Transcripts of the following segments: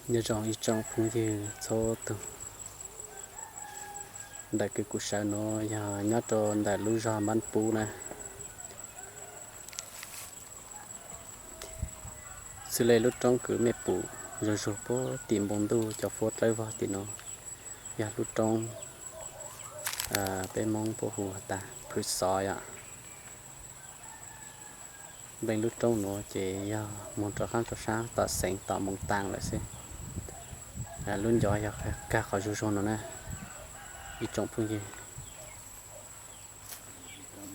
Nyob zoo ib tsoom phooj ywg txhua tus, ntawm kws kuv sawv nuav yog nyob rau ntawm lub zog Npab Pub na. Xws le lub roob kws mej pum zug zug puag tim npoo ntuj cov fuab dlawb vog tim no, yog lub roob peb Moob puab hu tas Phwv Xov yom. Npleej lub roob nuav ces yog moog rov qaab rau saab tom xeev tom Moos Taas lawm xwb. Lub ncov yog kag qhov zug zog no na, ib tsoom phooj ywg.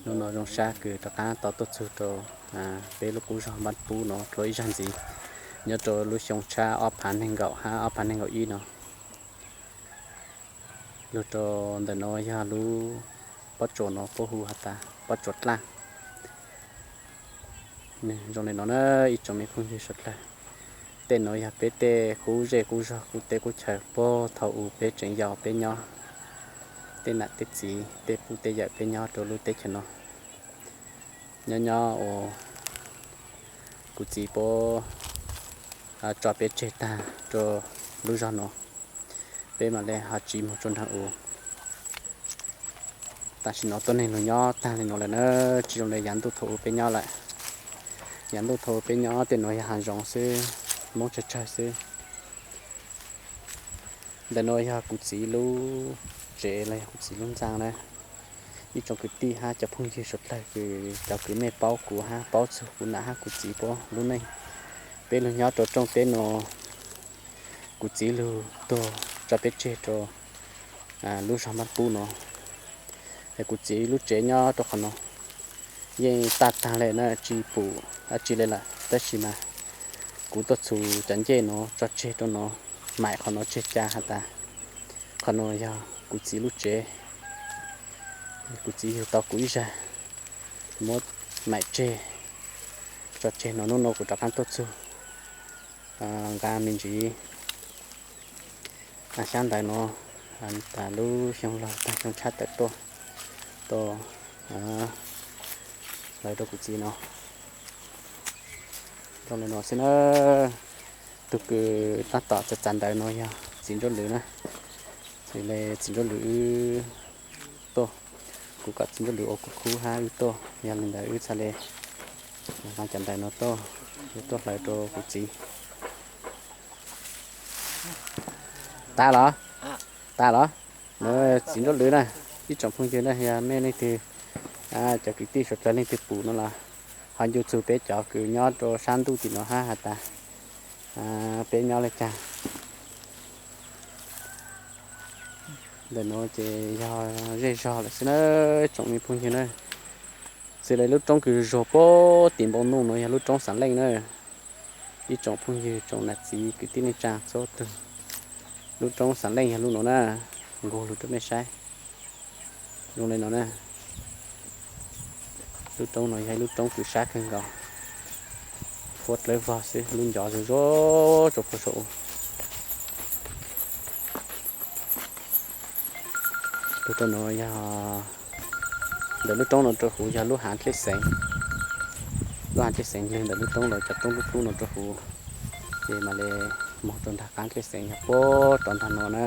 Hnub no zoo sab kws rov qaab tau tuaj txug rau peb lub qub zog Npab Pub no dlua ib zag ntxiv, nyob rau lub xyoo tshab ob phav neeg nkaum hab ob phav neeg nkaum ib no. Lug rau ntawm no yog lub pob tsuas no puab hu has tas pob tsuas dlaaj. Zoo le no na ib tsoom me phooj ywg suav dlawg, tej nuav yog peb tej qub zej qub zog qub teb qub chaw puag thaum u peb tseem yau peb nyob, tej nam tej txiv tej pub tej yawm peb nyob rau lub teb chaws no. Nyob nyob ua kuv txiv puab tso peb tseg tag rau lub zog no, peb mam le ho tsiv moog rua nraag u. Tam sim no tuab neeg lug nyob tag le nuav lawm na, tsi zoo le yav ntuj thaum u peb nyob lawm. Yav ntuj thaum u peb nyob tej nuav yog haav zoov xwb, Moob tsawg tsawg xwb. Ntawm nuav yog kuv txiv lub tsev los yog kuv txiv lub ntxaa na. Ib tsoom kwv tij hab cov phooj ywg suav dlawg kws cov kws mej paub kuv hab paub txug kuv nam hab kuv txiv puab lub neej, peb lug nyob rau rooj teb no, kuv txiv lug tuag tso peb tseg rau lub zog Npab Pub no. Es kuv txiv lub tsev nyob rau qhov no yeej tag tag le na, tsi pum dlaab tsi le lawm, tab sis mas kuv tuaj txug cov ncej nuav tso tseg rau no, maim qhov nuav tseg ca has tas qhov nuav yog kuv txiv lub tsev. Kuv txiv yug tau kuv ib zag, muab maim tseg tso tseg no, nub nua kuv rov qaab tuaj txug nqa me ntsis xyaab ntawv nuav tas lub xyoo laug tag xyoo tshab tawm tuaj, tuaj hlawv rau kuv txiv no. Zoo le no xwb na, tug kws tab tom txav txav ntawv no yog txiv Ntsauj Lwm na. Txawm le txiv Ntsauj Lwm wb tuaj, kuv kom txiv Ntsauj Lwm ua kuv khub hab wb tuaj, yog le ntawd wb txhaj le nqa cov ntawv no tuaj, tuaj hlawv rau kuv txiv. Tas los? Tas los? Txiv Ntsauj Lwm na, ib tsoom phooj ywg na, yog mej leej twg, cov kwv tij suav dlawg leej twg pum no los ho ncu txug peb cov kws nyob rau sab ntuj tim no hab has tas peb nyob le caag. Ntawm nuav ces yog zej zog lawm xwb na, tsoom me phooj ywg na. Xws le lub roob kws zuag puag tim npoo nuj nuav yog lub roob Xaav Leej na. Ib tsoom phooj ywg tsoom nam txiv kwv tij neej tsaa txhua tug, lub roob Xaav Leej yog lub nuav na, nqug lug rau mej saib. Zoo le no na, lub roob no yog ib lub roob kws sab kawg nkaus, fuab dlawb vog xwb, lub ncov zuag zuag rua puag saum u. Lub roob no yog, ntawm lub roob no rua huv yog lub haav dlej xeev, lub haav dlej xeev lug ntawm lub roob los cov roob lub plub no rua huv, ces mam le moog rua nraag qaab dlej xeev yog puag rov nraag no na.